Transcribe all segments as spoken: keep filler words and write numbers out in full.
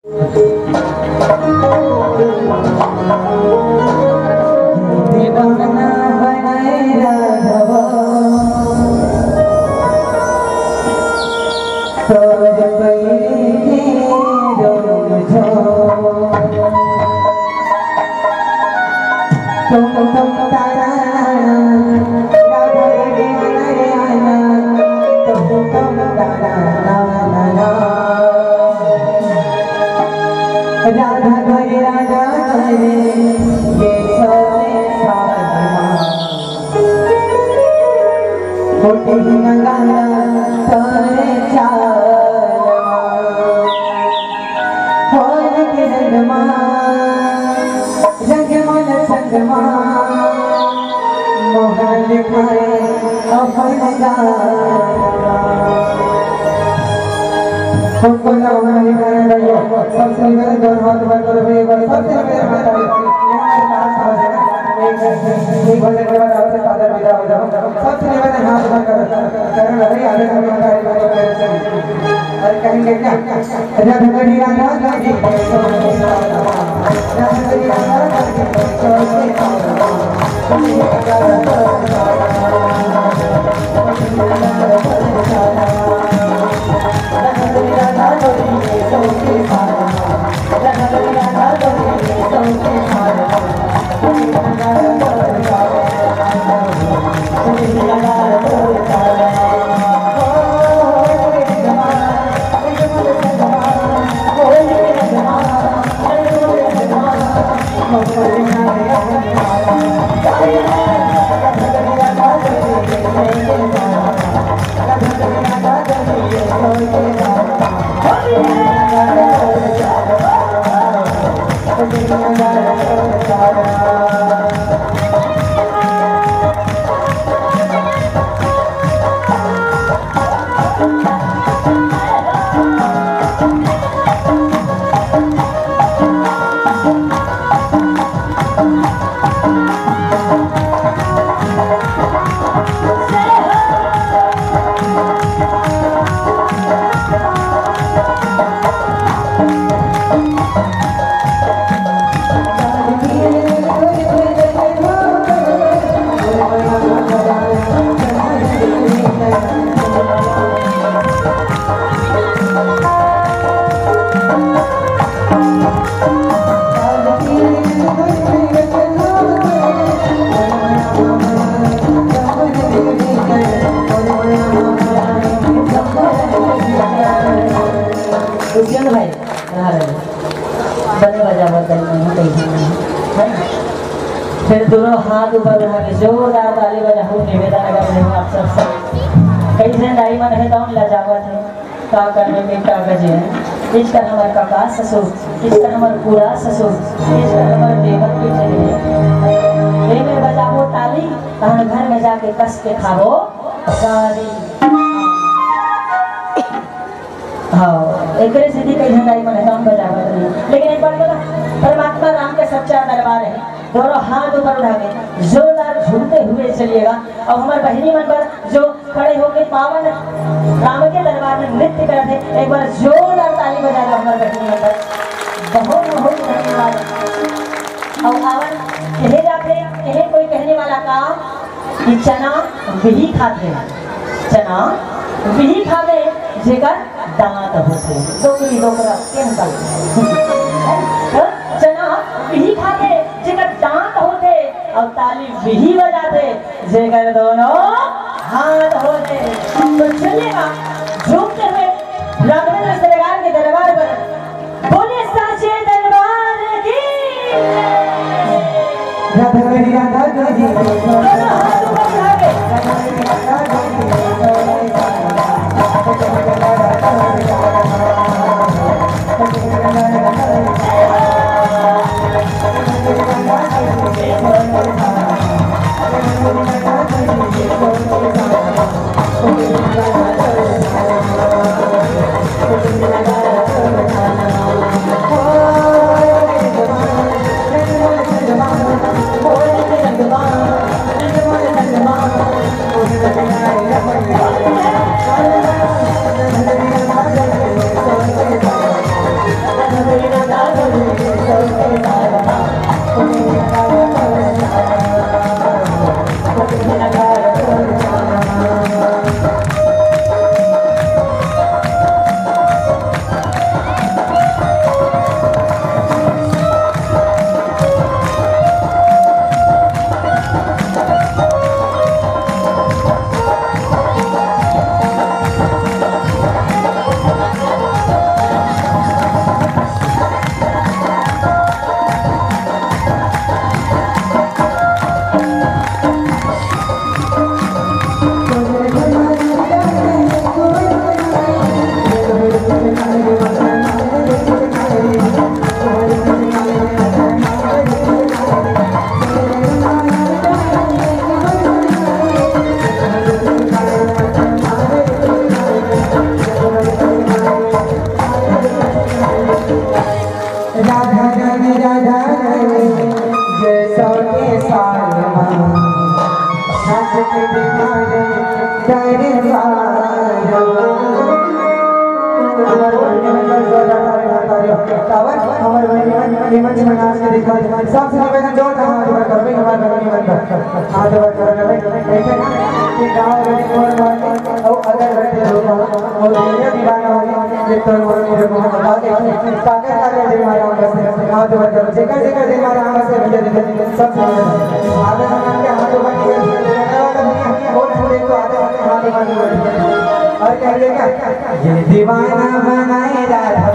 दीवाना बनाए राघवा, तोर पैर के डोर झो। तुम तुम तारा, राघव रे आना रे आना, तुम तुम तारा, ना ना ना। राघव रे, राघव रे, ये सोने सारमा। कोटि ही नगारा तोरे चाल। होल के रंगमा, रंगमन संगमा, मोहन दिखाए अपन गाल। हमको ना होना नहीं करना चाहिए। सबसे निवेदन, दोनों हाथ ऊपर करो, एक बार सबसे निवेदन, माता जी, यहाँ पर पास हो जाए। एक, एक भजन के बाद आपसे फादर विदा हो जाओ। सबसे निवेदन, हाथ ऊपर करो। करो ना भाई, आगे करो, माता जी, और कहेंगे क्या? रघुवीरा राघव जी, रघुवीरा राघव जी, दुष्यंत भाई, यहाँ रहे। बने बजावत नहीं है, कहीं नहीं है, है ना? फिर दोनों हाथ ऊपर उठा के जोरदार ताली बजाओ, निवेदन अगर नहीं हो आप सबसे। कई झन दाई मन है, तौन लजावत है। का करबे के का गजे है? इस कर हमर काका ससुर, इस कर हमर पूरा ससुर, इस कर हमर देवर के चले। ए में बजाबो ताली, तहन घर में जाके कस के खाबो गाली। हाँ, एकरे सेती कई झन दाई मन कम बजावत रही। लेकिन एक बार तो परमात्मा राम के सच्चा दरबार है, दोनों हाथ ऊपर उठा के जोरदार झूमते हुए चलिएगा। अब हमर बहिनी मन बर जो खड़े होके पावन राम के दरबार में नृत्य करत हे, एक बार जोरदार ताली बजा लो हमर बहिनी मन बर। बहुत बहुत धन्यवाद। अउ आवन कहे जाथे, कहे कोई कहने वाला काम कि चना बिही खाथे, चना बिही खाथे जेकर दांत होथे, डोकरी डोकरा केहू का। तो चना बिही खाथे जेकर दांत होथे, अउ ताली बिही बजाथे जेकर दोनों हाथ होथे। तो चलिएगा झूमते हुए राघवेंद्र सरकार के दरबार पर। बोलिए साचे दरबार की। राधा मेरी राधा मेरी। दोनों हाथ ऊपर उठा के। हमार बहिनी मन जोरदार ताली बजाओ। काबर? हमार बहिनी मन ये मंच में नाच के दिखा दे। सबसे निवेदन, जोरदार हाथ ऊपर करो भाई, हमार बहिनी मन का हाथ ऊपर करो ना भाई। देखे ना कि गाँव में कौन कौन है, और अगर बैठे लोग हैं, और दुनिया दीवाना हो गई, ये तो लोगों ने जो कहा था कि काकर काकर दिल मारा हम बस, हाथ ऊपर करो। जेकर जेकर दिल मारा हम बस, भैया दे दे। सब समझ में। आगे हम उनके हाथों पर निकल, करने वाला भैया, और थोड़े तो आगे हम हाथों पर निकल। और कह दिया क्या? ये दीवाना बनाए राधा।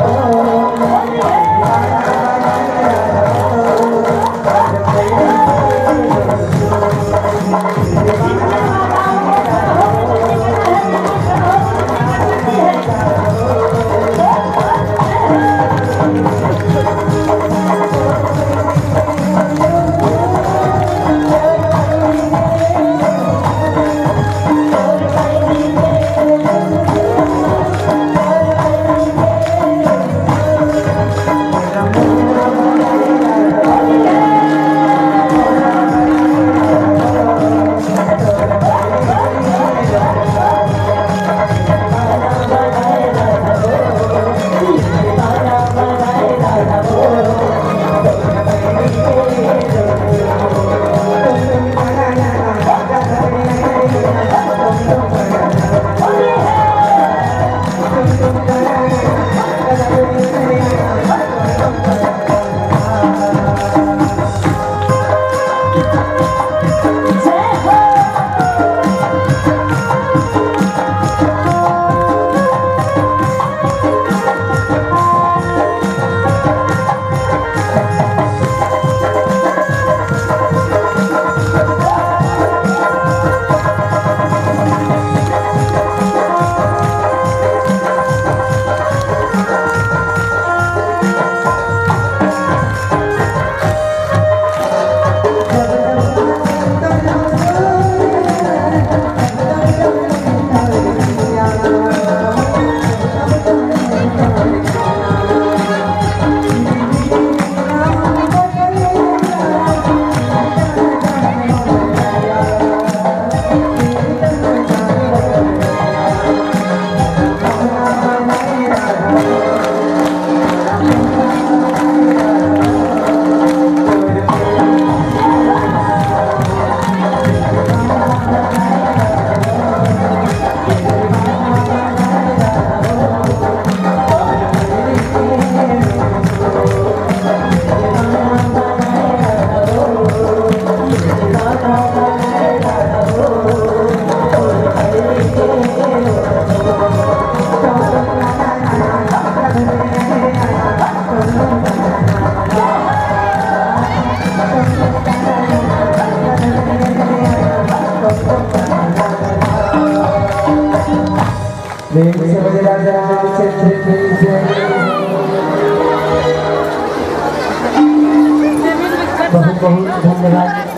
बहुत बहुत धन्यवाद।